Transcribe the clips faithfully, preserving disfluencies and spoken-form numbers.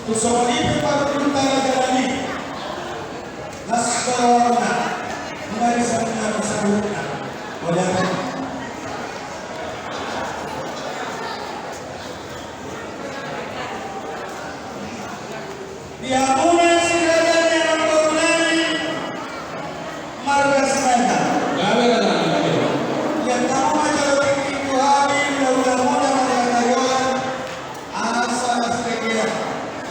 Tu songon i pe parguru ta raja nami. Las bawana. Muna di sana na sabuhutna. Mauliate. Di hamuna si raja ni amangboru nami marga Simanjuntak. Gabe, gabe, gabe. Ia tamu ma jolo tingki tu hami, ula-ula muna marga Tariolan. Asa las tegean,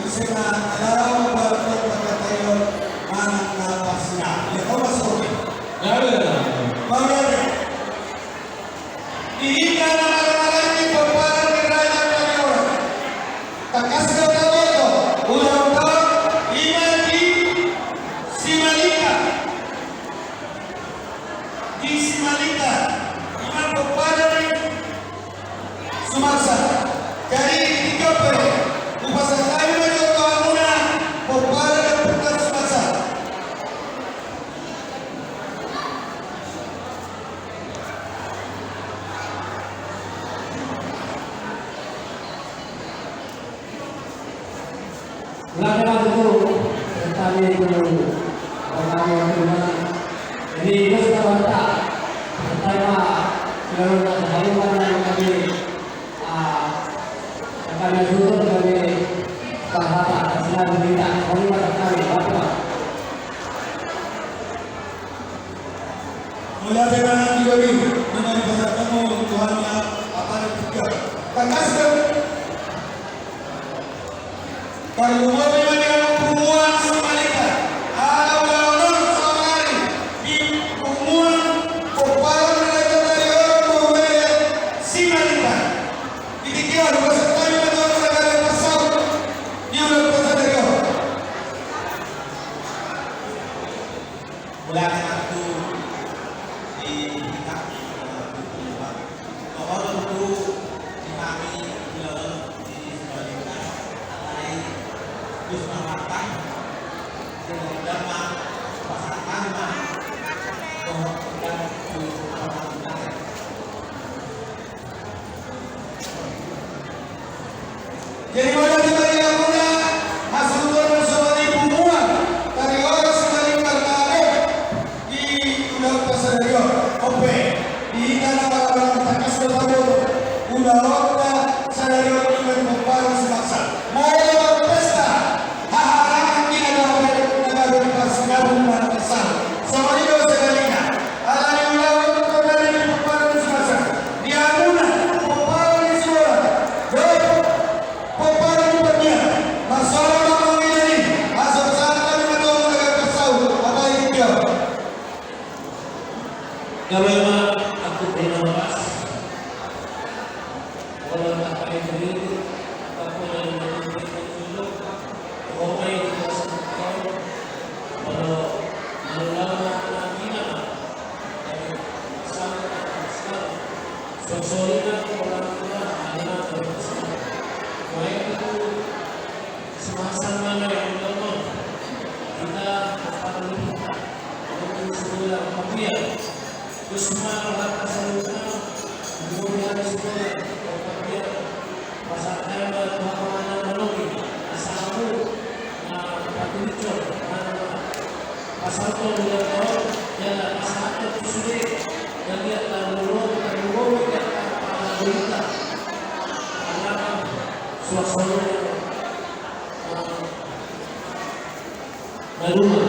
ise na laho mambangun marga Tariolan manang na parsina. Ia tamu ma songon i. Gabe, gabe. Mauliate. Di hita na marhahamaranggi pomparan ni raja Tariolan. Tangkas do taboto, ulaonta i ma di Simalingkar. Di Simalingkar, i ma pomparan ni Sumatera. Jadi, di tingki on pe, hupasahat hami ma jolo tu hamuna, pomparan ni Sumatera. Mauliate ma tutu, tadi tu orang yang terima. Jadi, terus kita baca, kita ma, kita baca, kita baca, kita baca, ah, kita baca, kita baca, kita baca, kita baca, kita baca. Mauliate ma di hami, nunga dipasahat hamu Tuhan ma, apa yang kita. Tangkas do. Tarlumobi ma di hamu punguan Simalingkar. Ala ulaon on saonari di punguan pomparan ni raja Tariolan, boru Mele, Simalingkar. Di tingki on, hupasahat hami ma tu hamu na gabe parsaut ni ulaon pasahat on. Mauliate ma tutu di hita, di hita. Mauliate ma tutu di hami, di hami di Simalingkar. Alai, terus ma martah. Jadi, dan ma, pasahat ma. Oh, dan tu, apa, Jadi, mauliate ma di hamuna, hasuhuton na songon i punguan Tariolan Simalingkar na adong di ulaonta sadari on. On pe, di hita na marhahamaranggi tangkas do taboto, ulaonta sadari on i ma di pomparan Sumatera. Molo marpesta, hahamaranggi na gabe, na gabe parsinabung na marpesta. Songon i do sebalikna. Alani ulaon on nari di pomparan ni Simanjuntak. Di hamuna, pomparan ni Sibola. Dohot pomparan ni Pardia. Marsoara ma mangidani. Asa pasahat hami ma tu hamu na gabe parsaut. Apa i dia? Gabe ma, aku terima kasih. Terus ma rohanta saluhutna, mangolu hami saluhutna, pasahat hami ma tu hamu na manobi, asa hamu na patulihon, na pasahathon ulaon, jala pasahathon tu sude, na liat na lolo, na lolo, na lolo, na lolo, na lolo, suang solu. Na lima,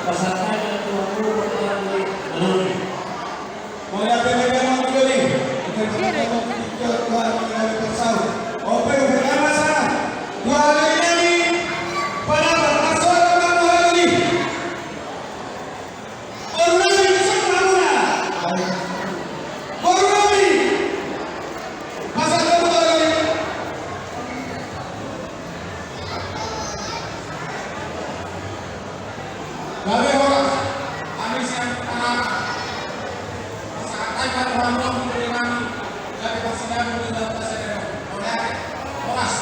pasahat hami ma tu hamu pomparan ni Manoli. Mauliate ma di hamu, Manoli. Tuhan, Tuhan, Tuhan, Tuhan, Tuhan. Ope, ope, nama sana. Tuhan, ini, ini. Pada, pada, pada, pada, pada, pada. Boru nami, boru nami. Boru nami. Pasahat hamu, boru nami. Gabe horas. Hami sian Tangerang. Pasahat hami ma tu hamu, boru nami. Gabe parsinabulan di dalam pasahat hamu. Oke. Horas.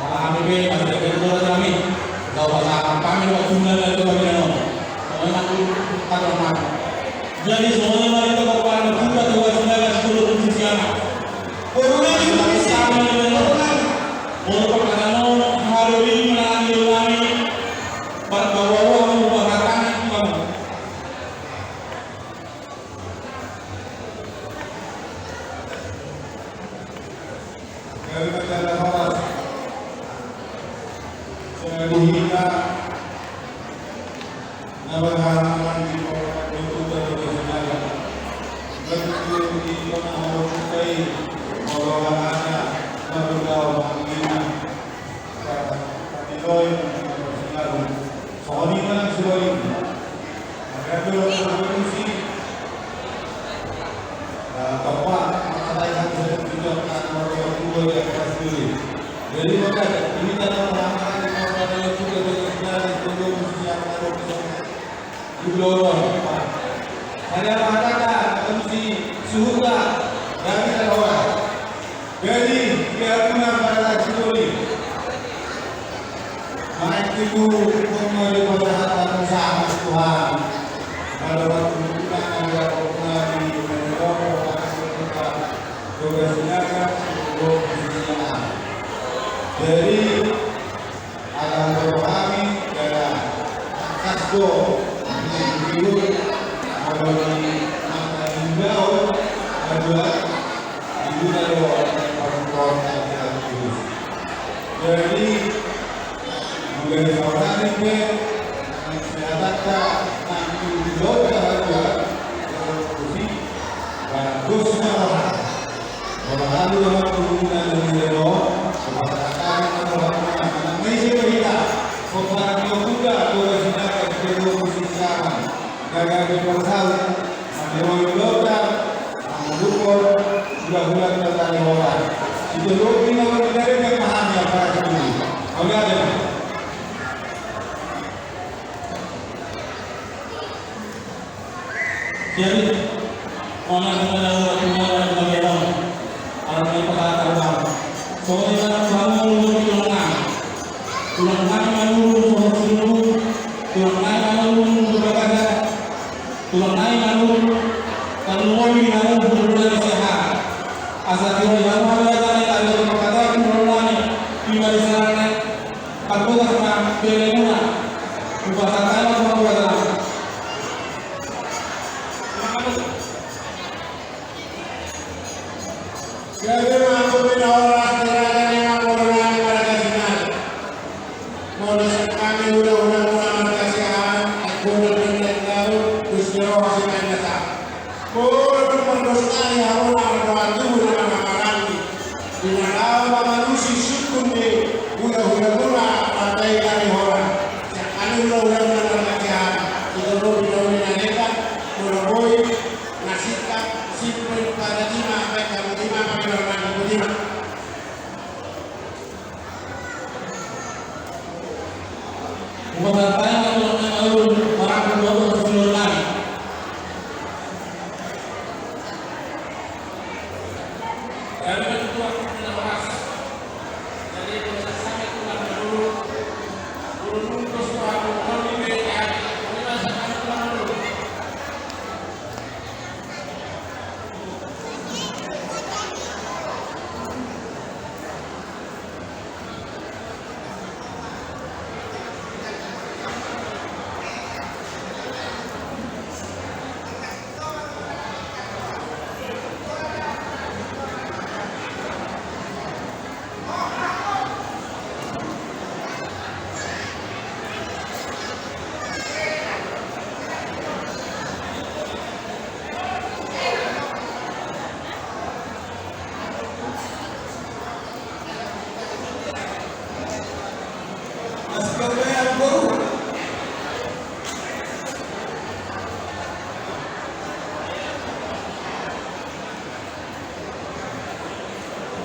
Hami pe, masih ada yang kurang kami. Kau pasang kami waktu mana tu kami no. Kami nak kata mana? Jadi semuanya mari kita bawa anak kita ke luar sana, kasih dulu kunci siapa? Corona juga bisa. Corona. Corona. Corona. Corona. Corona. Gabe ma jala horas. Songon i hita na marhahamaranggi di Kota Sinaga. Berarti di Kota Sinaga, Kota Sinaga. Songon i ma nang sibalikna. Maka tu provinsi, eh, tempat makatai hati satu juta kan orang tua yang pasti. Jadi maka ini dalam pemahaman di kota dan juga dengan segala yang perlu persiapan dan persiapan. Di luar, Pak. Saya mengatakan, provinsi Suhuta, dari Alora. Jadi, biar guna pada lagi boleh. Mari kita mengembali pada hata sama Tuhan. Pada waktu kita ada kembali menelok pada kita, juga silakan untuk bersiap. Jadi, ala rohani, dalam kasto, di Minggu, kalau di mata Indo, ada Jadi, mulai saudari pe, sehatanta, nanti di Jogja aja, terus di bagus, rohani, rohani, rohani, rohani, rohani, rohani, rohani, rohani, Gaga di Parsau, Madero Dokter, Madukor, sudah bulan tertali orang. Itu dua puluh lima orang dari yang paham ya, para guru. Oke, ada. Jadi, mana kita tahu, mana kita tahu. Kalau kita tahu, soalnya kita tahu, kita tahu. Tulang nami Manurung, Sohor Sinurung, tulang nami Manurung, Manurung Bagada, tulang nami Manurung, Tarlumobi Manurung, Manurung Sehat. Asa tiro di Manurung, ada yang ada yang mengatakan, Manurung nami, di Barisan, Patugas ma, Belemuna, Upasakan, Upasakan. Gabe ma, gabe na horas, di raja ni amang boru nami marga Simanjuntak. Molo sian hami hulahula muna marga Siahaan, Aek Bonar Pendaeng Daud, Gusti Roha Simanjuntak. Molo tung mardos nai hamu na mardoa tubu na marhahamaranggi. Di na laho mangalusi sungkun ni hulahula muna marga Siahaan. Sian hami hulahula muna marga Siahaan, di tolu pinauli na neta, molo boi, Na singkat, simpel, pada ima, baik kamu ima, pakai normal, kamu ima. Upasakan, upasakan, upasakan, upasakan.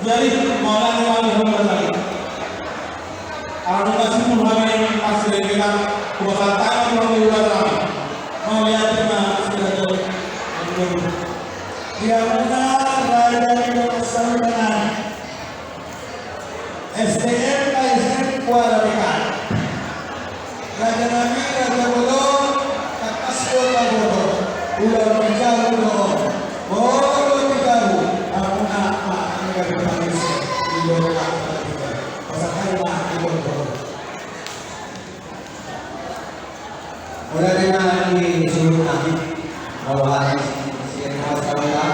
Jadi, mauliate ma di hamu raja i. Ala nunga simpul hami marsirengetan, hupasahat hami tu hamu raja nami. Mauliate ma siraja i. Di hamuna raja ni dongan saudara nami. S D M, Raja nami, raja bolon, tangkas do taboto, ulaon ni jabu do on. Molo ulaon ni jabu, ampuna ma angka pangise, ido angka pangise. Pasahat ma ido. Mauliate ma di suhut nami, mauliate sian hita saluhutna,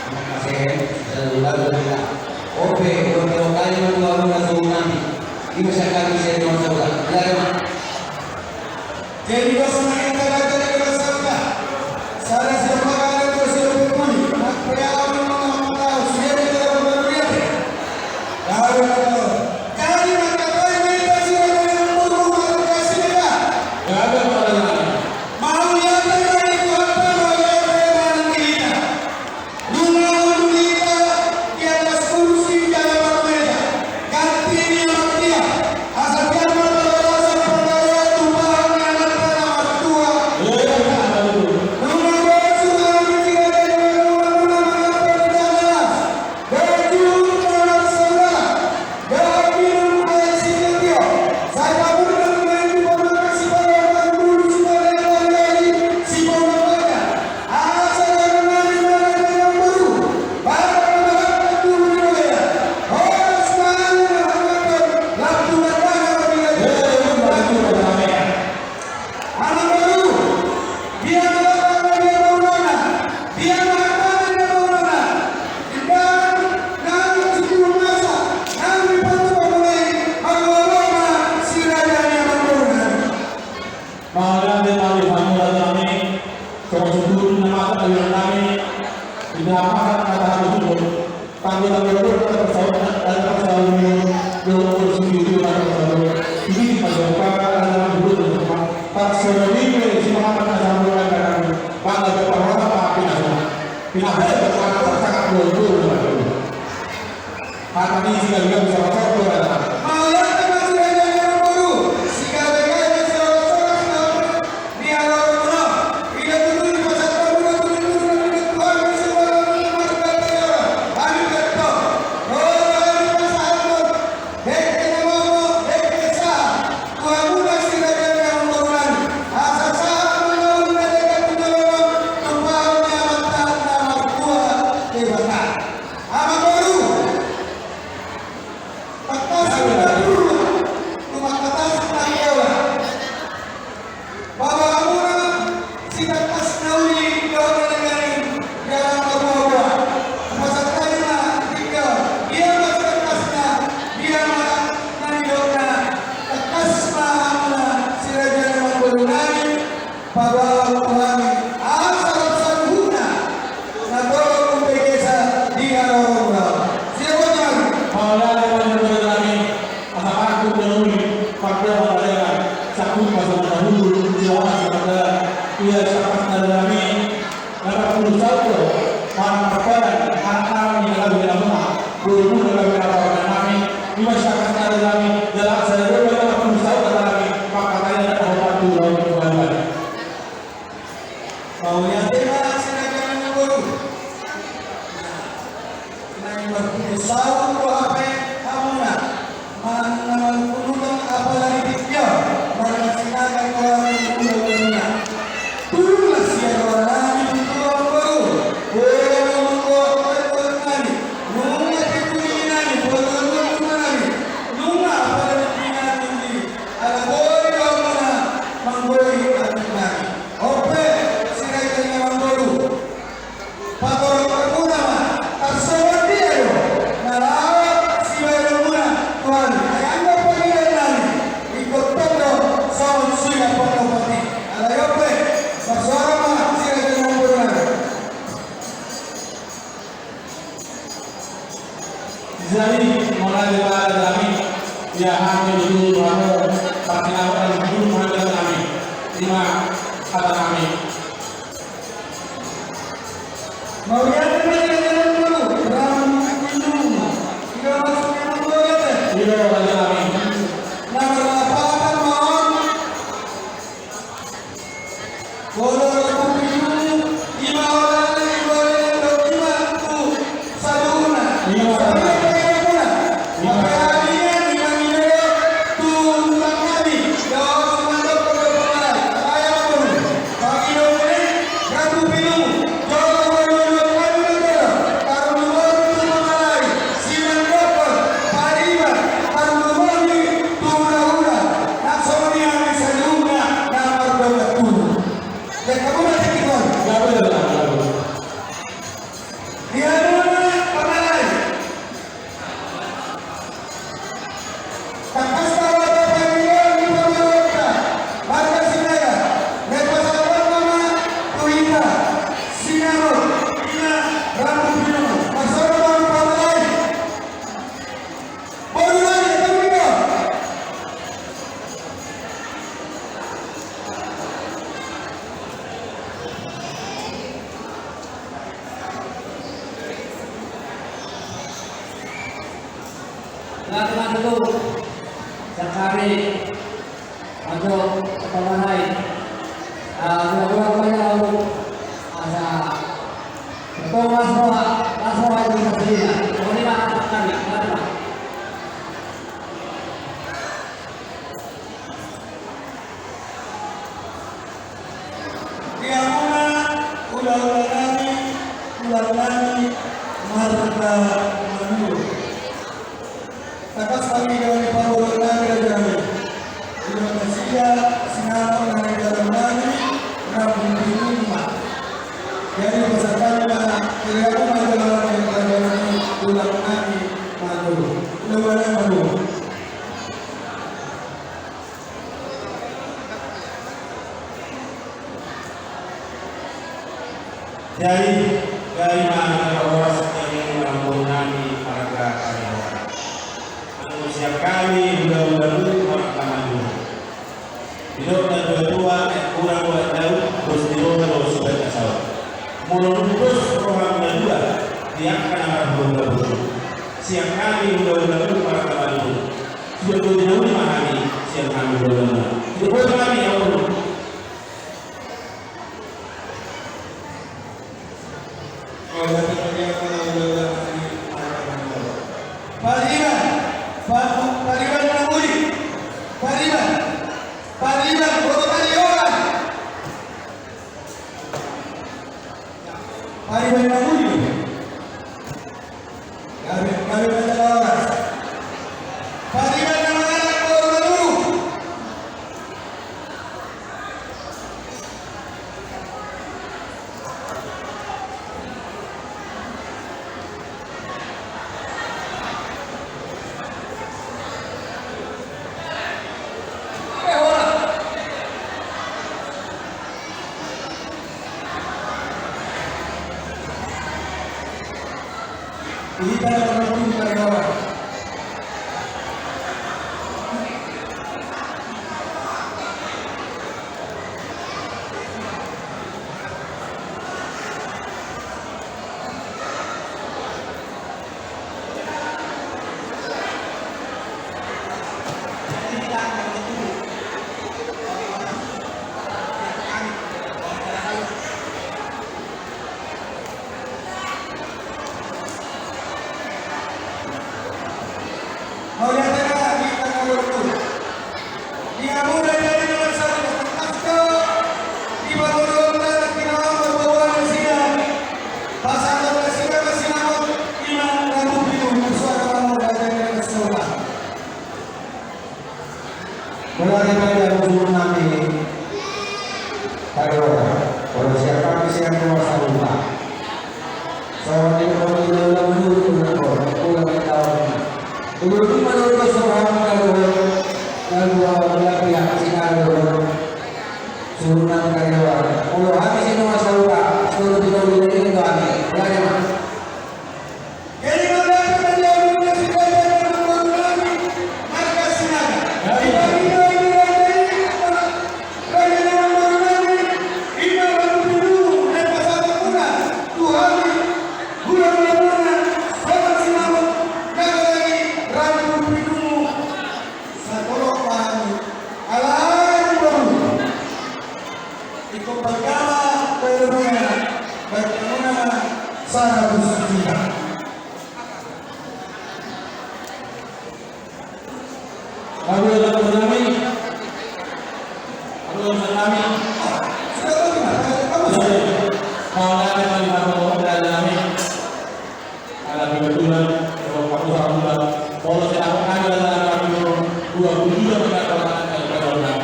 mauliate sian hita saluhutna. Ope, ope, ope, mauliate ma di suhut nami. Ima sian hami sian hita saluhutna. Mauliate ma. Jadi dos ma hita raja di hita saluhutna. Sada sian pagari dos sian pepuli. Mauliate ma, mauliate ma, sian hita saluhutna. Mauliate ma. Jadi mangkatai ma hita sian hita saluhutna. Mauliate ma. Mauliate ma di Tuhanta, mauliate ma di hita. Nunga uli hita di atas kursi jala marmeja, ganti ni amak dia. Asa biar ma parbalasan pardalanan tumpahon ni Amanta na martua. Nunga bosur hami di hadapan ni Tuhanta, nunga mangampu di tangan. Baju na marsaudara. Dohot minum aek sitio-tio, sai pamurna ma i tu pomparan ni sipareongan bulu, sipareongan lali, sipareongan bana. Asa dohonon nami ma di hita na marboru, baru ma hata tu hita na marboru. Horas ma hami na marboru, lam tu batang hami lagi. Amang boru, dia ma hatana dia ma unokna, dia ma hatana dia ma unokna. Indahan nami sipuluh masa, nami pasu pamulai, mangolo ma si raja ni amang boru nami. Mauliate ma di hamu raja nami, songon situtu na masa raja nami, indahan masa kata hami sipuluh. Tanggo-tanggo do na tarsahut, na tarsahut ni on, dohot sitio-tio na tarsahut. Jadi, pada buka, ada dalam dulu, teman-teman. Tarsahut ni, si Muhammad Hasan Bola, kan? Bangga, berpahala, tapi, nah, pinahe, berpahala, sangat luar biasa. Hata ni, si Gabriel, bisa masuk, tuh, ada. Mauliate ma di raja ni amang boru, si Gabriel, bisa masuk, tuh. Di harapanmuna, ida tutu di pasahatonmuna, tutu tutu na pinatupa ni suara ni marga Tiara, hami berto. Ro hami pasahathon, dengke na momo, dengke sahat, tu hamuna si raja ni amang boru nami. Asa sahat ma na uli na dengke tu na lolong, tumpahon ni Amanta na martua Debata. Amang boru. Tangkas ma na turun, tu tangkas ma na turun. Paboa hamuna sitangkas na uli dohot na legan i, jala marboaboa. Hupasahat hami ma tinggal, dia ma sitangkasna, dia ma na nidokna. Tangkas ma hamuna si raja ni amang boru nami, paboa tu hami asa rap saluhutna na torop umbegesa di haroro muna. Siap, Bang? Paulana, Bang, Bang, Bang, Bang. Asa pangkut na uli, pangkut na uli, sangkut ma songon dahulu, di lawan songon dalan, ia sangkap na dalami, na parpulu saut do, manang parpadan, anak nami na gabe na muna, boru na gabe na parpadan nami, ima sangkap na dalami, jala sada dua na parpulu saut na dalami, mangkatai anak na parpulu saut na dalami. Mauliate ma si raja ni amang boru. Naeng marpulu saut do hape hamuna, manang na marpulu utang apala di tingki on, marnasi naga tu hami muna. Tulang sian roha nami tu amang boru. Boru nami, boru nami. Nunga pe tu nami, boru nami. Nunga apala di tingki nami. Ala boi do hamuna manggori atik nami. Ope, si raja ni amang boru. Patorang hamuna ma, tarsongon dia do na laho sibahenonmuna tu hami, ai anggo pangidoan nami, ingkon tong do songon suhi na pongkop i. Alai ope, marsuara ma si raja ni amang boru nami. Jadi, mauliate ma raja nami, ia hami dulu, hamu, parsinamot, hami dulu, mauliate nami. Ima hata nami. Mauliate ma di raja ni amang boru, ramu, minum. Ida maksudna mauliate? Ida, raja nami. Na marlapatan ma on. Molo ramu minum, ima holan, ima holan, ima tu saluhutna. Ima. Ima. Ima. Ima. Sian hami, ajo, pamanai. Ah, mula-mula pamanai, asa tong las roha, las roha di pasidina. Songon i ma hami, songon i ma. Di hamuna hulahula nami, tulang nami, marga Manurung. Tangkas hami gabe parboruon nami raja nami. Di bagasan sinamot na di dalan nami, rambu pinuma. Jadi pasahat hami ma di hamuna hulahula nami, tulang nami, Manurung. Hulahula nami Manurung. Jadi, gabe ma na horas, gabe ma na horas, marga Karyawan. Anggo sian hami, hulahula muna, marga Manurung. Didok na tua-tua, eh, kurang buat jauh, terus di rumah, terus sudah kasau. Molo dos roha na dua, di angka na marhulahula. Sian hami, hulahula muna, marga Manurung. Sudah dua tahun lima hari, sian hami hulahula. Sudah dua hari, ya Allah. Pariban, pa-, pariban na uli, pariban, pariban, boru Karyawan. Pariban na uli. Gabe, gabe ma jala horas. Pariban na mangalap boru Manurung. Hita na marhulahula. Mauliate ma di hita na marhulahula. Di hamuna jadi na mansai tangkas do di parboruonta na tinaon do baoa nasida. Pasahaton nasida ma sinamot, ima rambu pinuma, suara ma raja ni na saur. Mulai dari ujung nami, Karyawan, pada siapa siapa masa lupa. Songon i do, songon i do, songon i do, songon i do. Songon i ma do, songon i do, songon i do. Songon i do, Karyawan. Molo hami sian Dongan Sahuta, songon i do, songon i do, songon i do. Jadi, mauliate ma di hamuna, marga Sinaga. Jadi, jadi, jadi, jadi, jadi, raja ni boru nami, ima rambu pinuma na pasahaton muna tu hami, hulahula muna, songon sinamot, gabe lagi rambu pinuma. Satolop ma hami, alai boru. Ingkon balga ma, baen muna, baen muna saratus juta. Aduh, aduh, aduh, aduh, aduh, aduh, aduh. Aduh, aduh, aduh, aduh. Aduh, aduh, aduh, aduh. Karena kebetulan, kalau aku sama, kalau saya akan ada dua puluh juta, maka kalau akan saya bayar.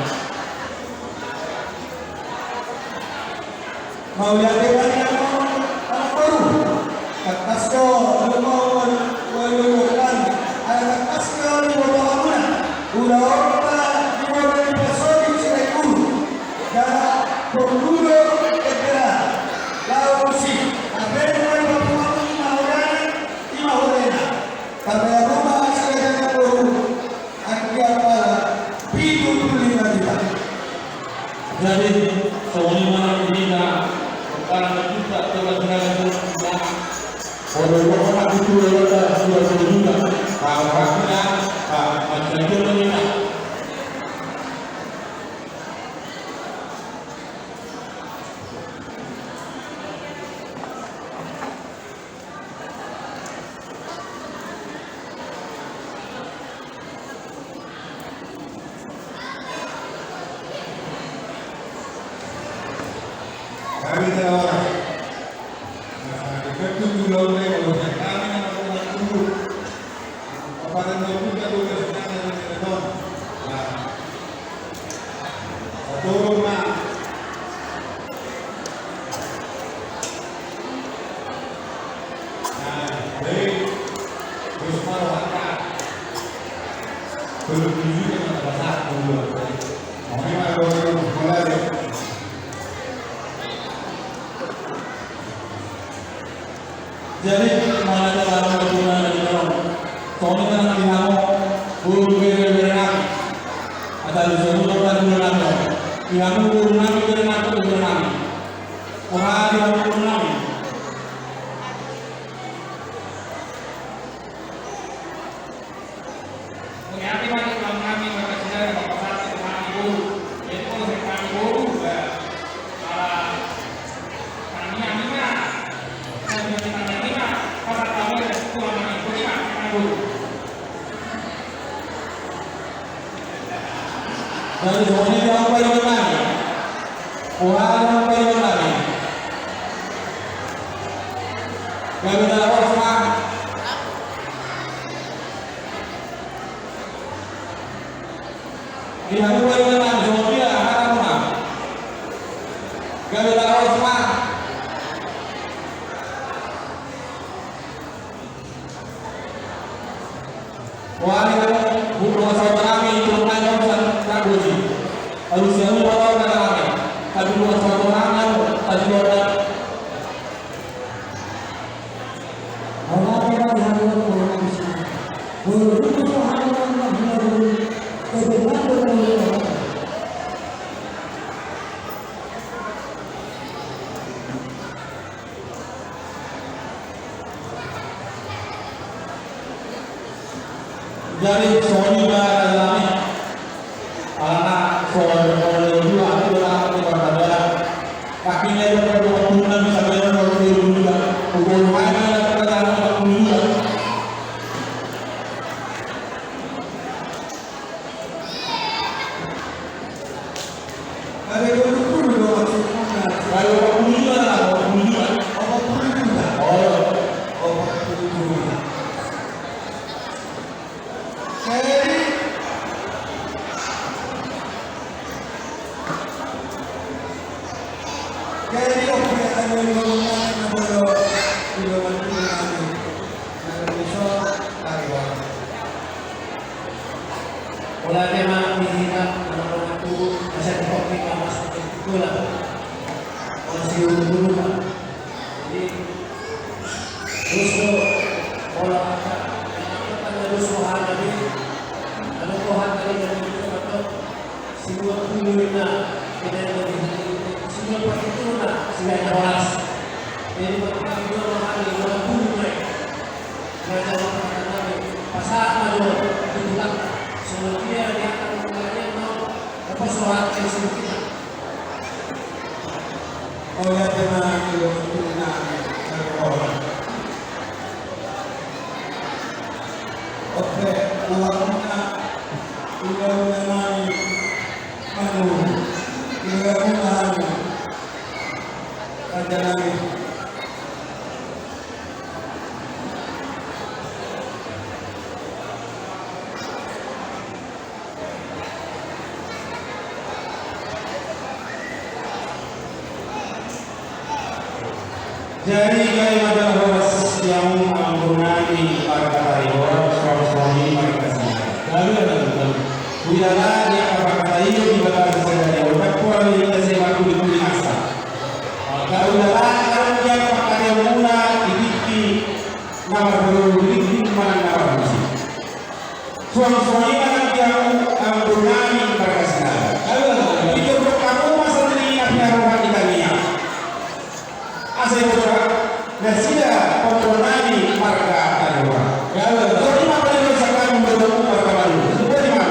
Mauliate ma di hamuna, anak boru. Tangkas do, anak boru, boru, boru, boru, ala tangkas do di boru hamuna. Ulaonta di boru ni Pasogit Sirait Ulu. Jala boru do, Edera. Laos si, ape do i papungu ni maulana, i mahorena. Tapi anak boru, anggiat pala pitu pulu lima juta. Jadi, songon i ma di hita, sekarang juta, coba tinggal juta. Kalau orang aku tuh, ya, dua puluh juta. Nah, orang kita, nah, Jadi, mauliate ma di Tuhan, songon i ma di hamu boru, berenang. Asa di songon i ma di hamu boru nami, berenang, boru nami. Wah, di hamu boru nami. Mauliate ma di hamu nami, marga Sidari, marga Satu, nami boru. Jadi, molo nami boru, ya, ala nami, nami ma. Nami, nami, nami ma. Pasal tahu ya, tulang nami, boru ma, nami boru. Jadi, songon i ma di hamu boru nami. Wah, di hamu boru nami. Gabe na laos ma. Di hamu boru nami, songon dia, aha ma. Gabe na laos ma. Wah, di hamu boru, sahabat nami, turun aja urusan tak buji. Alusi hamu boru nami. Tapi boru, sahabat nami, tapi boru nami. Jadi, songon i ma, raja nami. Alana songon i ma, dua, dua, dua, dua, dua. Akhirna dua puluh dua, dua puluh dua. Ada dua puluh dua maksudnya. Ada dua puluh dua, dua puluh dua. Empat puluh dua. Oh, iya. Empat puluh dua. Jadi, jadi, oke, ada dua puluh dua, ada dua puluh dua. Ada dua puluh dua. Pola tema di hita, nama-nama tu, masa di kopi, nama seperti itulah. Masih dulu, Pak. Jadi, terus tu, pola apa? Yang apa tanda terus rohana di, kalau rohana di, yang itu, atau, si dua puluh lima, kita yang lebih, si dua puluh itu, nah, si dua belas. Jadi, Bapak Ibu, rohana di dua puluh lima. Raja Bapak Ibu, pasahat ma jo di tulang. Songon dia di angka nang lain mau, apa, soal yang sedikit. Oh ya, tenang, tenang, tenang. Oke, uangnya, uangnya nani, anu, uangnya nani, raja nani. Jadi, gabe ma jala horas di hamu anggur nami marga Tarihoras, songon i ma di hamu. Gabe ma jala horas. Huida di angka pangkataion di bagasan sadari on, ndang pola di hita sai marhulihuli nasa. Gabe ma jala horas di angka pangkataion muna di tingki na marhulihuli, di tingki manang na marhulihuli. Songon i ma nang di hamu anggur nami marga Sinaga. Di jolo hamu ma sandiri na pinaroha ni tangiang. Asa diboto nasida panggual nami marga Tarihoras. Songon i ma paling dosa hami dohot hamu marga Madura. Songon i ma.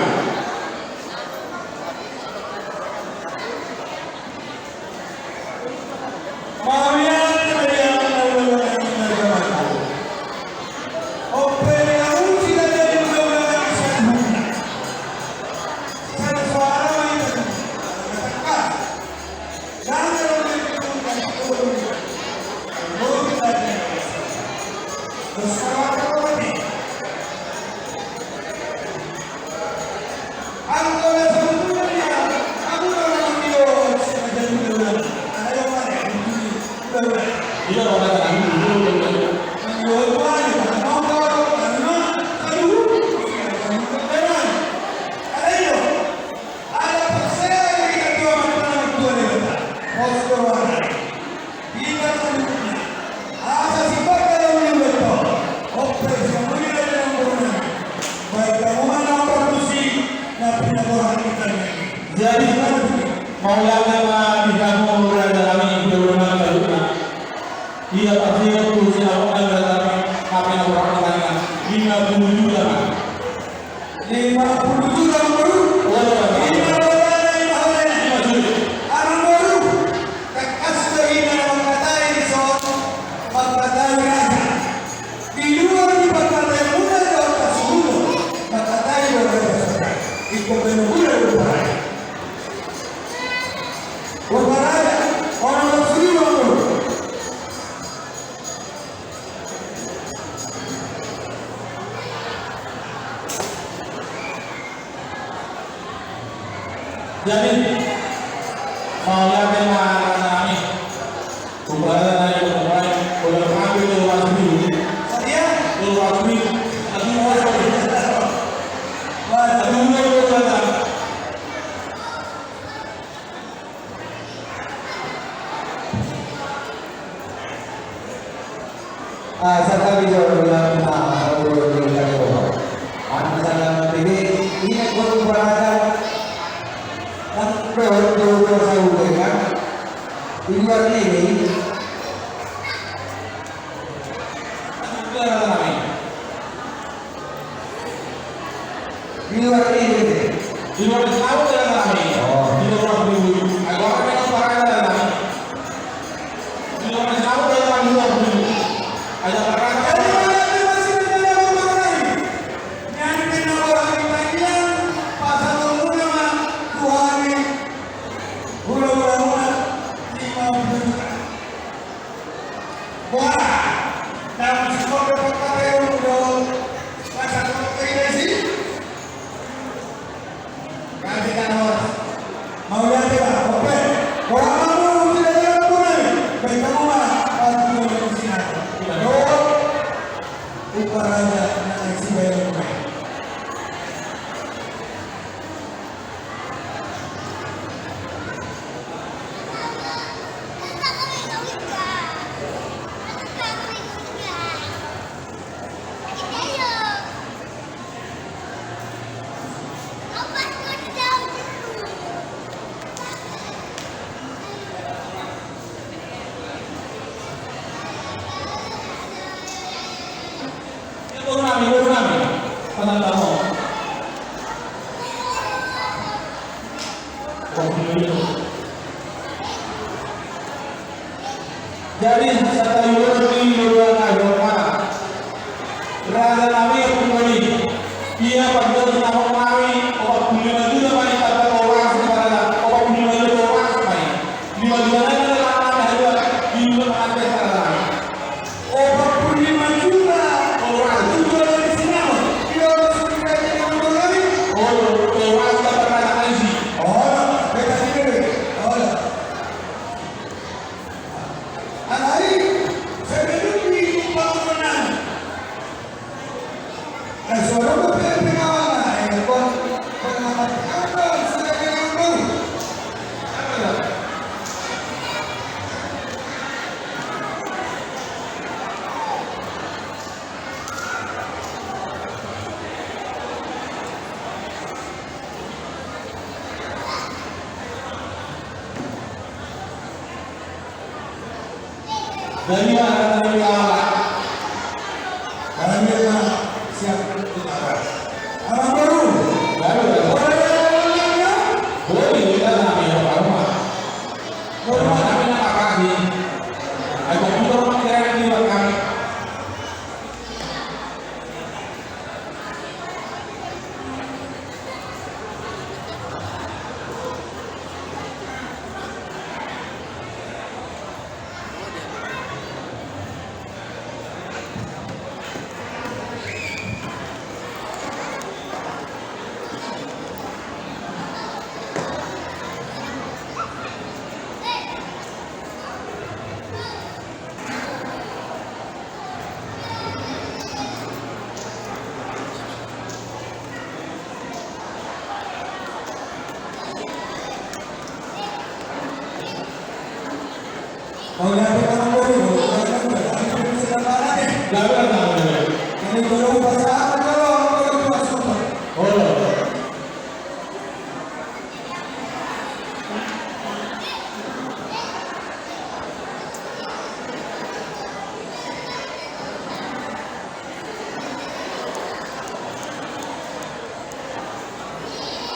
Jadi, mauliate ma di hamu raja nami, di rumah kaluarga. Ia pasti waktu sinamot raja nami, hape na borhat na taringot. Lima puluh juta ma. Lima puluh juta ma, boru. Lima puluh juta. Lima puluh juta. Amang boru. Tangkas do hita na mangkatai dison, mangkatai raja. Di luar ni pangkataion muna do tasuhut, mangkatai do raja. Ingkon pe na muna do paraya. Paraya, orang berseru. Jadi, mauliate ma raja nami. Kumbara na iko kumbara, udah mampir ke luar negeri. Setia? Ke luar negeri. Aduh, aduh, aduh, aduh. Ah, satabi jo, na, na, na, anu, salam T V, ini guru berada, kan, guru, guru, guru, kan? Di luar negeri. Di luar negeri. Di luar negeri, tahu tidak kami? Oh. Di luar negeri. Ayo, apa yang parah ada kami? Di luar negeri, tahu tidak kami? Di luar negeri. Ada parah ada. Boha? Ndang singkop do pangkataion do pasahat do i disi? Gabe tanos. Mauliate ma, ope. Boha ma mulu, tidak ada pun ai. Baik kamu ma, pasti ada di sini. Tidak ada. Uparaja na isi bayar pun ai. Boru nami, boru nami. Tenang kamu. Jadi, satahi boru ni boru na hormat. Raja nami, pungu i. Ia panggohi nami, opat puluh lima juta ma i, tamba oras, opat puluh lima juta oras ma i. Lima juta nai na lama na dua, di dua na ate, raja nami. Opat puluh lima juta. Oras. Juta dari sinamot. Dia orang sudah jadi orang lagi. Oh, oras tak pernah ada isi. Oh, beta sendiri. Oh. Alai, sebelum di pembangunan. Eh, suara apa, pengawalan? Eh, pengawalan apa? Sudah pengawalan. Jadi, anak dari Allah. Kami memang siap untuk apa? Anak baru. Baru, baru. Boleh, boleh, boleh, ya? Boleh, kita nak yang pertama. Pertama, kami nak apa sih? Ayo, kita mau kira-kira kami.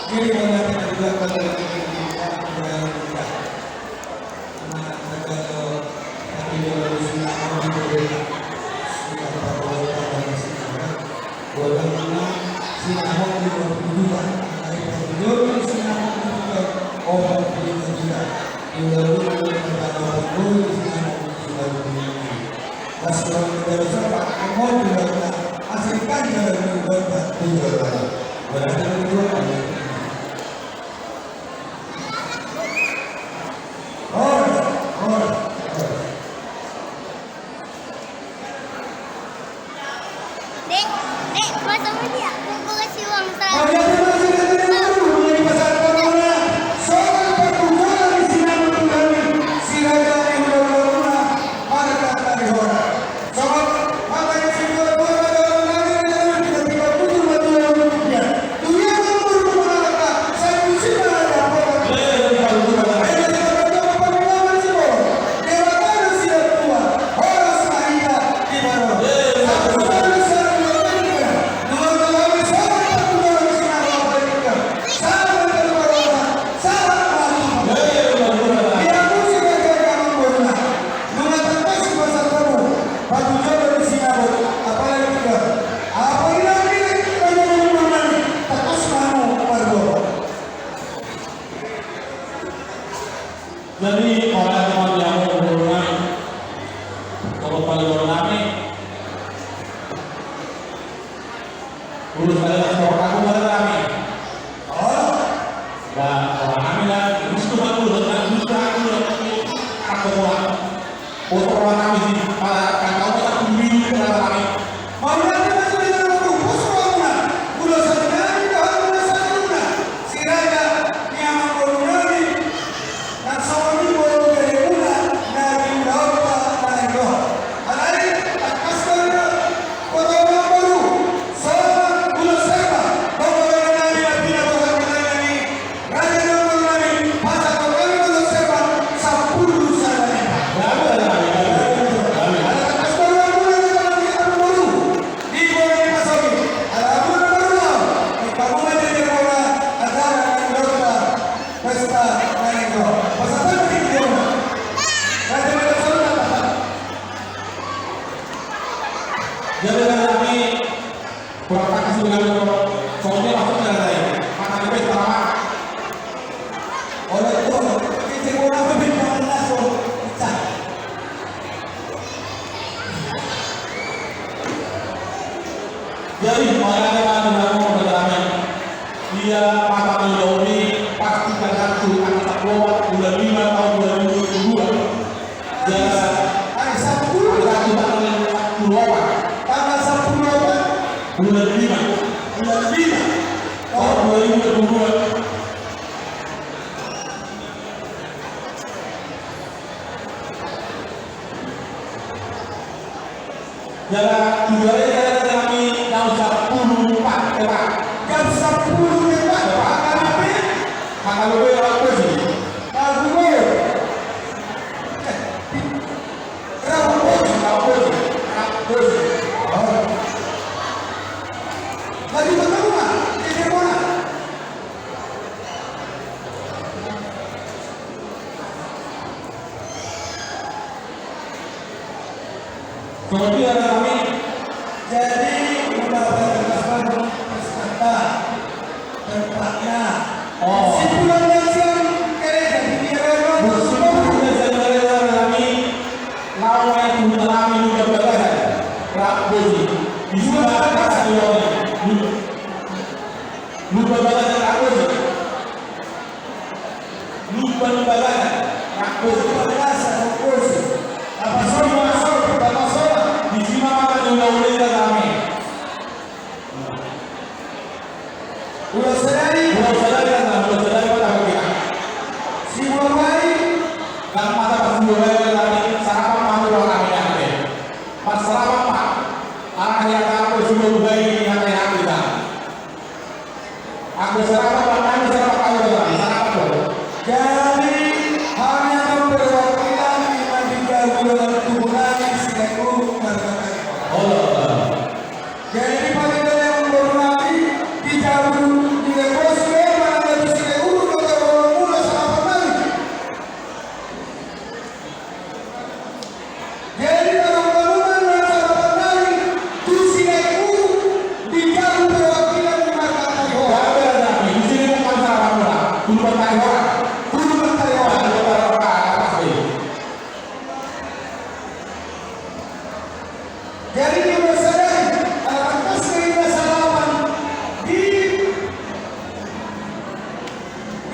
Jadi, mauliate ma di Tuhan, pada hari ini, ya, ya, ya. Nah, ada, eh, satu yang harus kita ambil, ya. Siapa tahu, apa yang sih, ya. Gua bilang, sinamot lima puluh juta, hari perjuangan sinamot lima puluh juta, obat lima juta. Di ulaon on, ada delapan puluh sinamot lima puluh juta. Pas orang negara siapa, mau juga, asli kan jalan juga, juga. Berarti itu ada. Horas, horas, horas. Dek, dek, masa media? Gua kasih uang seratus. Ada terima kasih dari guru, mulai pasar pemula. Soal perkumpulan di sini, si raja di ulang-ulang, marga Tarihora. Soal, maka yang si dua-dua pada orang lain, kita tidak butuh batu yang cukup dia. Jadi, ora cuma jamu, boru nami. Kalau paling boru nami, urus ada sport aku, boru nami. Oh. Nah, boru nami lah, justru aku, justru aku, aku boru. Foto roha nami di, para, kata orang tak pemilu, kata nami. Mauliate ma di Tuhan, foto roha nami. Ulos nami, Tuhan, ulos nami. Si raja, ni amang boru nami. Nang songon i boru beremuna, na di ulaonta, na di roha. Alai, tangkas do, foto roha boru. Songon ulos serba, boru nami, na pinaboa nami. Raja ni boru nami, pasahaton nami do ulos serba, sampulu sada meter. Baru, baru, baru, baru. Ala tangkas boru, amang boru, amang boru. Di boru ni pasogi. Ala amang boru, di pamungan di boru, acara nang dota, pesta nang dota. Pasahaton di boru. Raja ni boru nami. Jadi, raja ni Kurang pakai sih dengan itu. Soalnya maksudnya ada ya. Makan di pesta, Pak. Oleh itu, kita kurang lebih panas, oh. Pecah. Jadi, makanya kan, dengan mau berjalan. Ia mata mendorong pasti kan satu, kan satu, bulan lima tahun dua ribu dua puluh dua. Jadi, hari Sabtu. Hari Sabtu tanggal sepuluh apa? Tanggal sepuluh apa? Bulan lima. Bulan lima. Tahun dua ribu dua puluh dua. Jala tujuan dari kami jam sepuluh tepat, tepat. Jam sepuluh tepat, tepat. Kami, kami berapa sih? Lagu gue. Rabu Boji, Rabu Boji, Rabu Boji. Oh. Lagi bertemu, Mak? Di Depona? Seperti ada kami. Jadi, udah pada jelaskan pesta, tempatnya. Oh. Kesimpulannya siang, gereja di Tiara. Kesimpulannya siang, gereja kami. Lawan itu kami lupa bagasan. Rabu sih. Bisa bagasan. Lupa bagasan, Rabu sih. Lupa ni bagasan, Rabu. Lupa bagasan, Rabu. Apa sih, Mas? Apa sih? Di sini maka udah, udah kita kami. Ulos sadari. Ulos sadari, ulos sadari, apa kita? Si buah bayi. Kan mata pas buah bayi, sarapan mah, ulos kami, ya. Pas sarapan mah. Arah ya, kan, pas buah bayi, ya, ya, kita. Aku sarapan, Pak, aku sarapan, aku sarapan, sarapan, Pak. Jadi, hanya memperwakilan iman di jagoan tubuh nami, selaku marga kami. Allah. Jadi, pada yang memperwakilan di jagoan, di jagoan,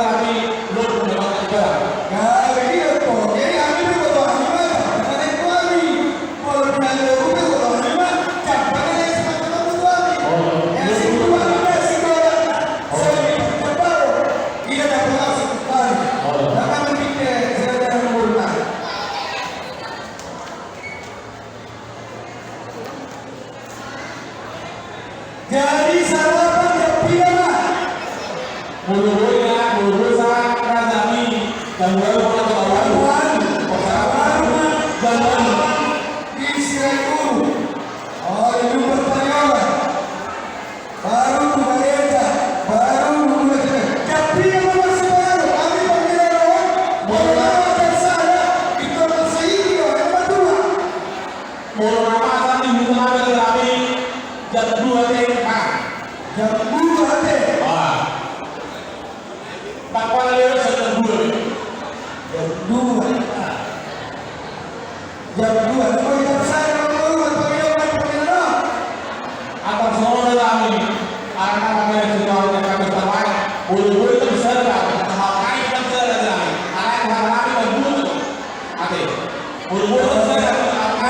Raja Nami, lo punya waktu sekarang. Gabe i do, jadi hami pe boto hami ma, jadi hami. Jadi salapan jam pira ma? Molo boi na, molo boi sa, Raja Nami, jam dua ma, jam dua. Jam dua. Di Sirait Ulu. Oh, di Lumban Paniawan. Baru tu gareja, baru tu gareja. Jam pira ma marsipanganon? Hami panggilan on. Molo na jam sada, pintor marsaingi do, jam dua. Molo na masa ni huta na gareja nami, jam dua te, ah. Jam dua te. Ah. Tapala lewat jam dua. Jam dua. Jam dua. Jam dua. Atas nomor kami. Anak kami sudah kami tahu. Boleh boleh jam sada. Tahu kami jam sada lagi. Anak kami jam dua. Ate. Boleh boleh jam sada.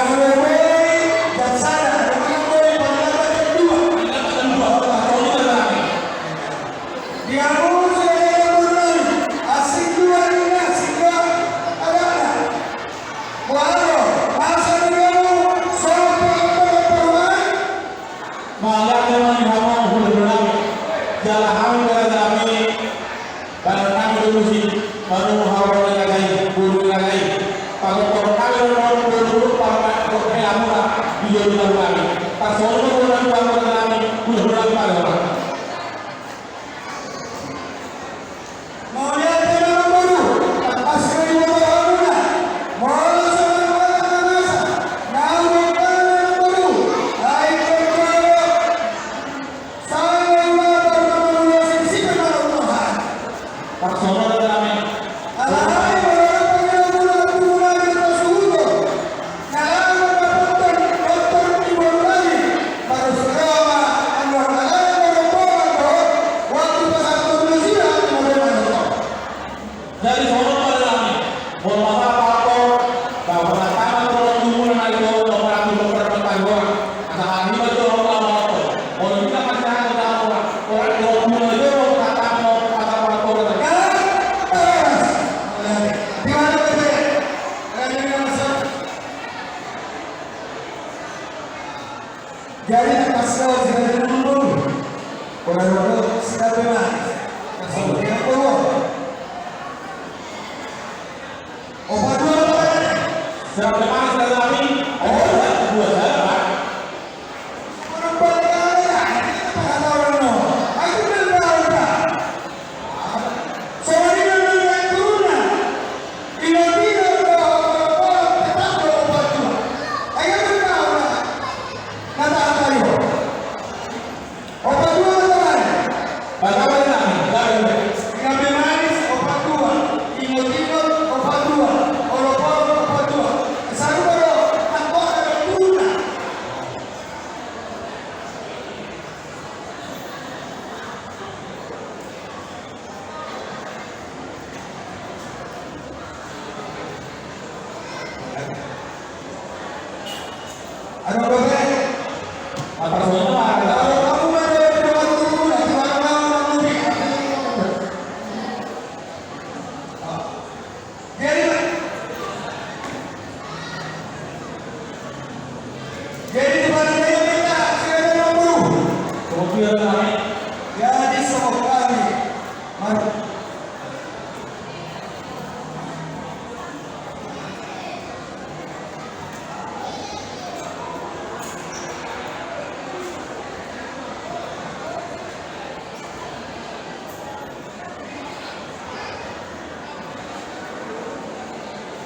Boleh boleh jam sada. Boleh boleh jam dua. Jam dua. Tahu kami. Di hamu sude na murna, asing dua ninna, asing dua adakna. Boha do, masa ni hamu, sopo, sopo, sopo, ai? Mauliate ma di hamu, hulahula nami. Jala hami gareja nami, badan nami do musik, baru hamu gareja i, guru gareja i. Pagokhon nami do, guru, guru, pagokhon nami do, di jolo nami. Pasohot do, guru nami, guru nami, hulahula nami, pagokhon. Mauliate ma amangboru, tangkas ma di boto hamuna. Molo songon hata na masa, naung denggan amangboru, ai berdoa. Sai ma baru amangboru sipsip ma amangboru. Parsongon do nami. Alai molo adong pangidoan muna tu hamuna di atas suhut on. Na laho mandapothon doktor di boru nami, baru siro ma annon alai na rombongan do, waktu pasahathon nasida, na rombongan do. Jadi songon ma do nami, molo masalah pahothon, bah, pernah taman do, molo tumuna na i do, molo pernah tumuna, pernah taman do, asa hami ma do, molo pahothon, molo hita pasahat do, molo, molo tumuna i do, molo pernah taman do, molo pernah taman do. Kan? Terus. Di mana, Bebe? Jadi, na pas kau sira dulu. Kurang dulu, sira dulu. Langsung dia keluar. Opat dua, Pak. Sira dulu, sira dulu. Oh, dua, sira, Pak.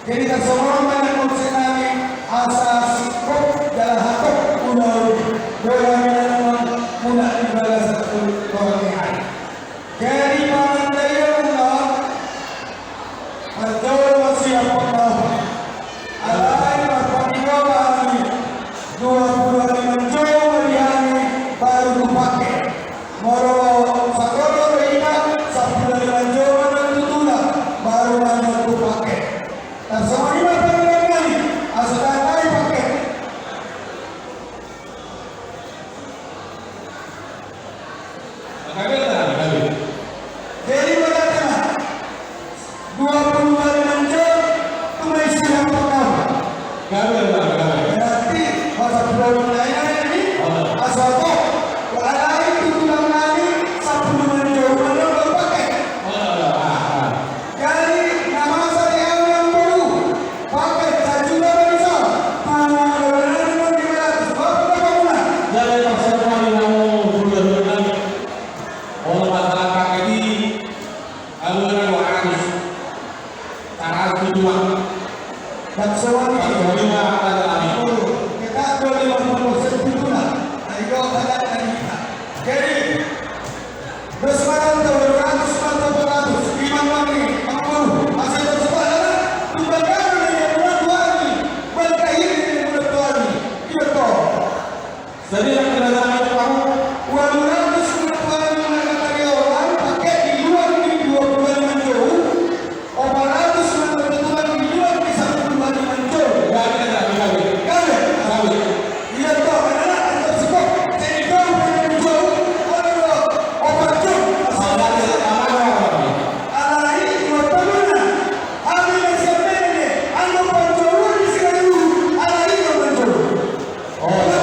Jadi tarsongon on ma na konsep nami asa singkop jala hatop ulaon bola na mulak di bagasan ulaon ni ari. Jadi pangandaion ma, parjolo ma siap pangkaho. Alai marpangido ma hami, dua pulu lima jou ma di hami baru tu paket. Molo sakola do hita, sampulu lima jou ma na tutula, baru ma na tu paket. Tarsongon i ma pangidoan nami, asa dang nari paket. Jadi berarti dua pulu lima jou tu ma isi rapat kau. Berarti masa pulau lain ini asal kau. Alai tu tulang nami sampulu lima jou ma na paket. Jadi na masa di au na boru paket sajuta ma di son. Pala na di mela tu sebab na pamula. Jadi maksudna di namu dua dua nami. Olo masalah paket i, au na dua ratus. Saratus pitu ma. Dang soal i. Saratus pitu ma, ada lagi. Kita dua lima puluh persen pitu na. Ayo, ada lagi. Jadi, dos ma dua ratus, dua ratus, lima puluh, lima puluh. Masih ada sebuah, ada. Tumbal kami dari bulan dua ini. Balik lagi dari bulan dua ini. Iya, toh. Jadi, yang kita dapat tahu, ualu ratus lima puluh lima na katariolan paket di luar ni dua pulu lima jou, opat ratus lima puluh lima di luar ni sampulu lima jou. Gabe, gabe, gabe. Gabe. Gabe. Iya, toh, karena ada sebab, jadi kau punya jou, kalau opat jou, asal gabe, gabe, gabe. Alai, dua pulu lima. Hami na siap mele, anggo panjouon di sira i, alai do panjou. Oh, iya.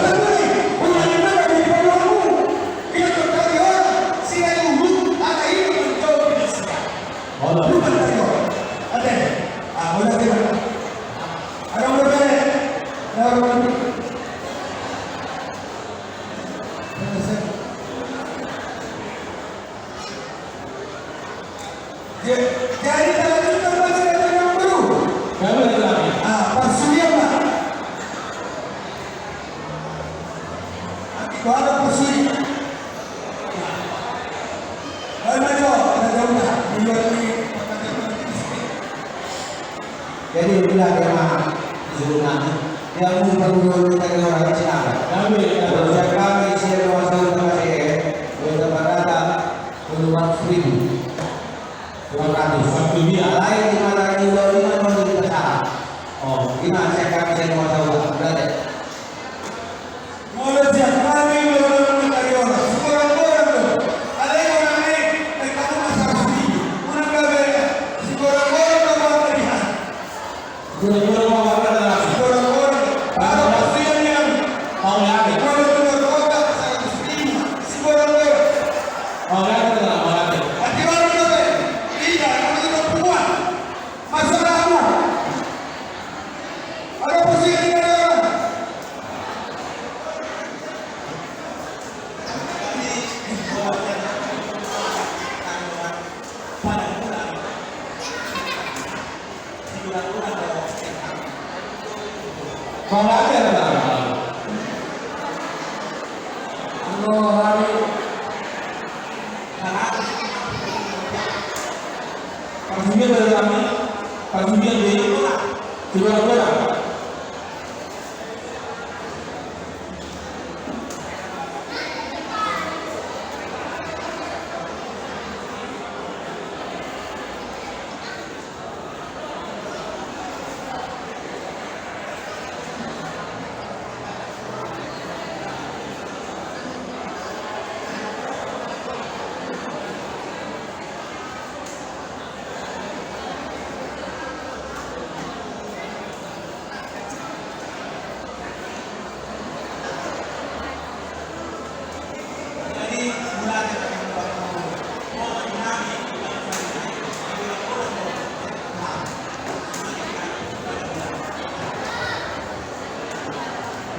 Jadi, jadi, talanjutkan ma sian na baru. Baru, baru. Ah, parsudian ma. Baru parsudi. Baru ma jo, ada jauh dah. Di luar ni. Jadi, itulah tema judulnya. Yang mau perlu kita orang Cina. Kami, kami, kami, siapa masuk ke K P M, kita berada. Dua ratus ribu. Dua ratus. Satu dia. Alai di mana di dua lima mau kita salah. Oh, gimana saya kami saya mau tahu, berarti. Molo siap kami, molo kami tadi orang. Seorang-orang tu. Alai orang ni, mereka tu masalah sendiri. Orang kami, seorang-orang tu buat pilihan. Guru-guru mau apa dah? Guru-guru. Baru pasti yang yang mau lagi. Guru-guru kota seratus lima. Si guru-guru. Mau lagi, mau lagi. Hati baru tu, eh. Tidak, kamu itu perempuan. Masalah apa? Ada pasti yang tidak ada.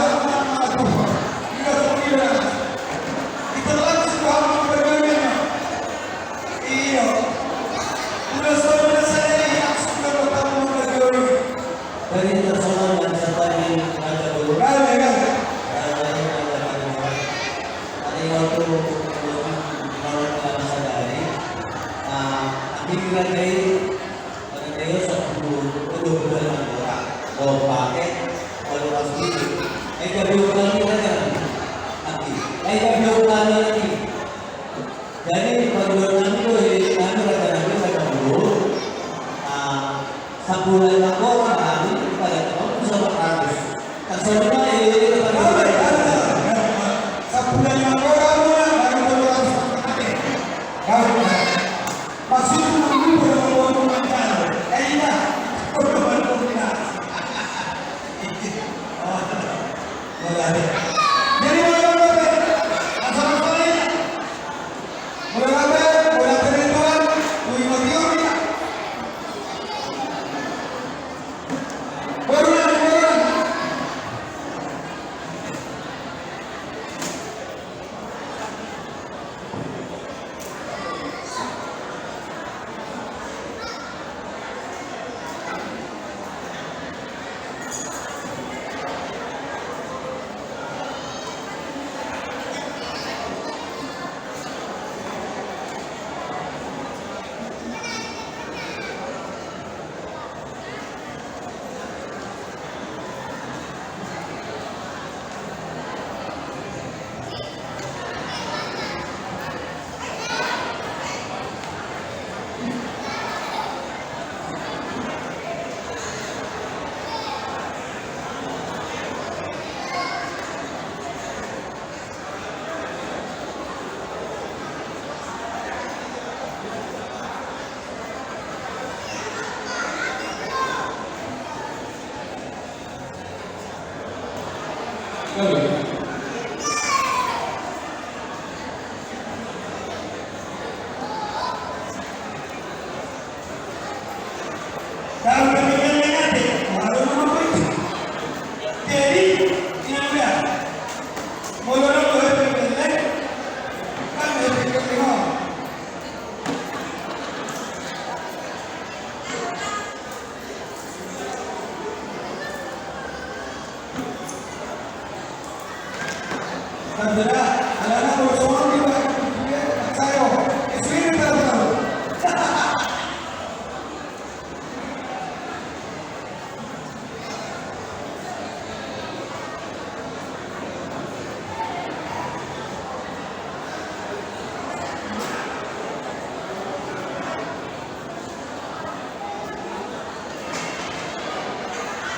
Tuhan, anak Tuhan. Kita semua. Kita langsung Tuhan berdoa. Iya. Udah semua sadari langsung ke Tuhan berdoa. Jadi tersolat dan sampai di Raja Guru. Raja, ya. Raja, Raja Guru. Tadi waktu malam sadari, ah, kami kira dari Pada tayo sampulu, dua pulu lima orang. Oh, pakai, kalau masuk itu. Eh, tapi orang ini ada. Nanti. Eh, tapi orang ini nanti. Jadi, pada orang ini, kami rata-rata ada dua puluh. Ah, sampulu lima orang, kami pada tahun bisa berkardus. Sampulu lima orang, baru dua ratus. Baru. Maksudku, jadi,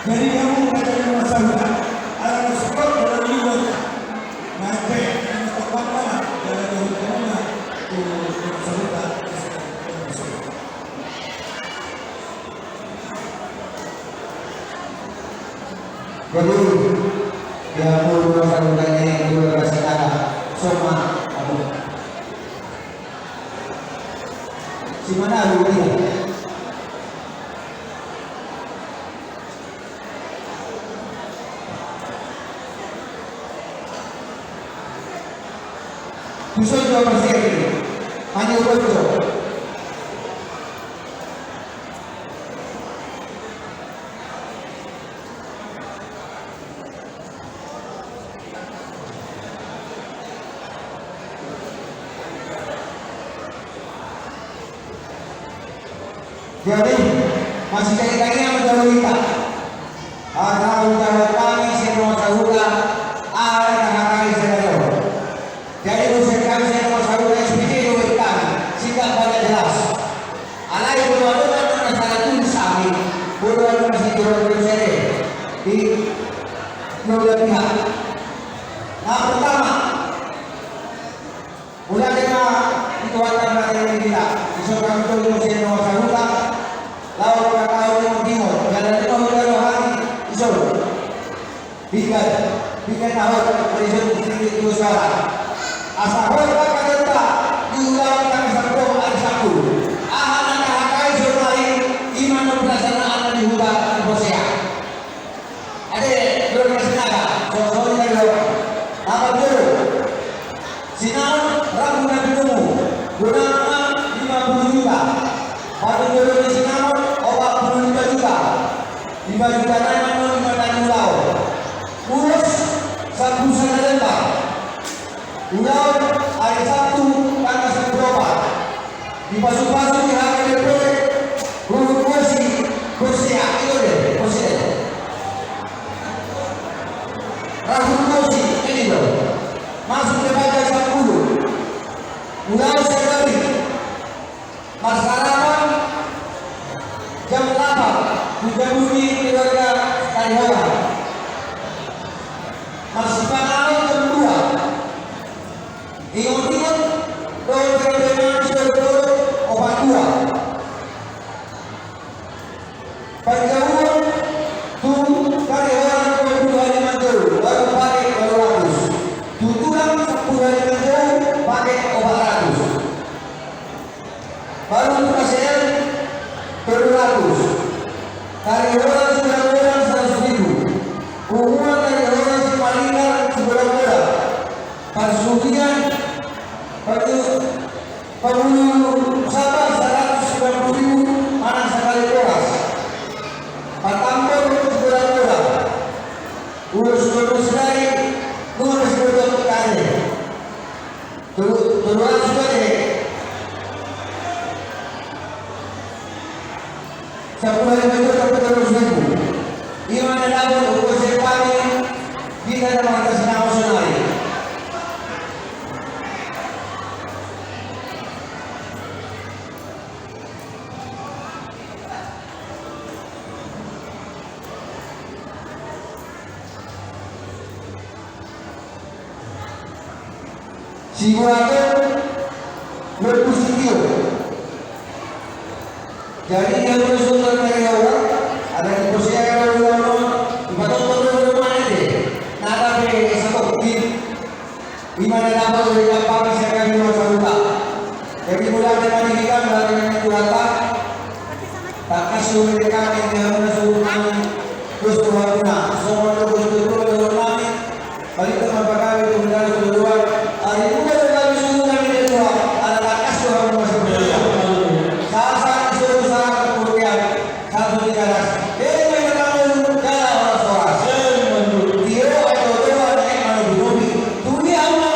Jadi hamu na jadi na marsahuta, ala na sukot dalam liwat. Nanti na sukot mana dalam liwat mana tu marsahuta. Jadi, ya, guru masa mudanya yang dua belas ada, soma, aduh. Si mana lu dia? Tuson jo, Mas Eri. Hanya ubat jo. Jadi, masih cari lagi yang menjauh kita. Asal udah kami semua sahuta, ada hal saya. Jadi, usia kami saya mau saudara S P J dua hektar, sehingga pada jelas. Alai bodo adong na salah tulis kami, bodo adong na sijoro-joro sere. Di dua belah pihak. Nah, pertama, mulai dengan itu akan materi kita. Iso kami tulis usia nomor sahuta, lawan kata-kata yang timur, jalan lima udah rohani, iso. Bingkai, bingkai na hot, presiden sedikit dua suara. Asa hot angka data di ulaon tanggal sampulu ari Sabtu. Aha na tahatai sonari, ima na pelaksanaan di huta di Bosea. Ade, dua belas naga, so, so, ni naga. Apa tu? Sinaon rambu na pinumu, bonana lima puluh juta. Patung jolo ni sinaon opat puluh lima juta. Lima juta nai ma lima na ulaon. Ulos sampulu sada lembar. Ulaon ari Sabtu tanggal sampulu opat. Dipasu-pasu di H K B P, Huhut Bosi, Bosi, ah, itu deh, Bosi deh. Rahut Bosi, ini loh. Masuk ke pagi sampulu. Mulai sekali. Marsarapan jam delapan, hujabu ni keluarga Kariholan. Marsipanganon jam dua. Ingot-ingot, dohot jam lima sudah opat dua. Panjauon tu Kariholan dua puluh hali manjou, baru paket dua ratus. Tu tulang sampulu hali manjou, paket opat ratus. Baru tu Kasean tolu ratus. Kariholan sigodang-godang seratus ribu. Punguan Kariholan Simalingkar sigodang-godang. Parsuhian, padu, pabulu saba seratus sembilan puluh ribu manang sakali boras. Patambor sigodang-godang. Ulos tolu sadari, dua belas godang kare. Tolu, tolu ratus kare. Sampulu hali manjou, sampulu hali manjou. Ima na dapot, ukur sempani, kita na markas na osonari. Sibuaton, lombu sitio. Jadi dia udah sudah dari awal, ada di posisi yang ada ulang, empat tahun baru rumah ini. Nah, tapi satu, di Ima na dapot dari dampak bisa kami masarupa. Jadi mulai dari kami, dari kami keluarga, tak kasih oleh kami, dia mana suruh kami, terus keluarga, semua itu betul-betul keluar kami, balik ke tempat kami, itu benar keluar. Hari muda dari kami suruh kami dari luar, ada tak kasih orang masih berdoa. Saat-saat disuruh saat kemudian, Satu di garas. Eme na mangolu jala horas-horas. Tio, ai toto, ai manobi-nobi. Tuli au na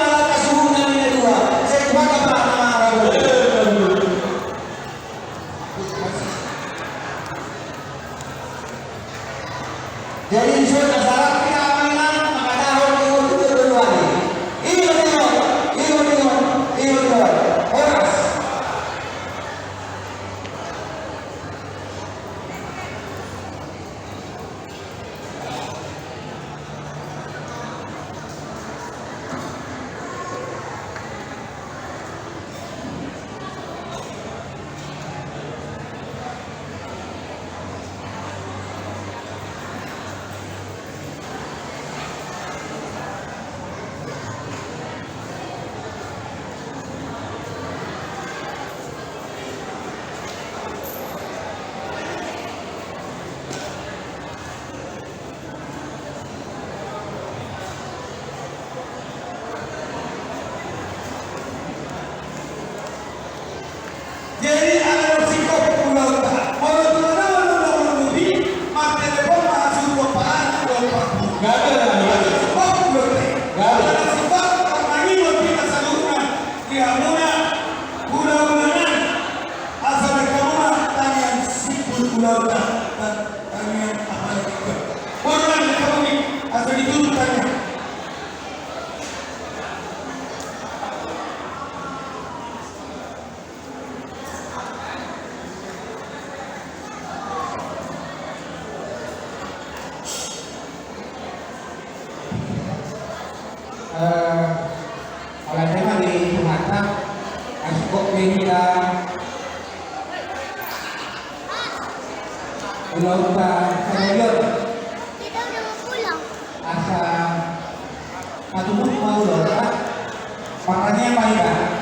Ulaonta, tangiang, apala tinggal. Boru nami, asa ditutup tangiang. Eh, ala ema di Tuhanta, asa gok be hita ulaonta sadari on. Asa patutup ma ulaonta, martangiang ma hita.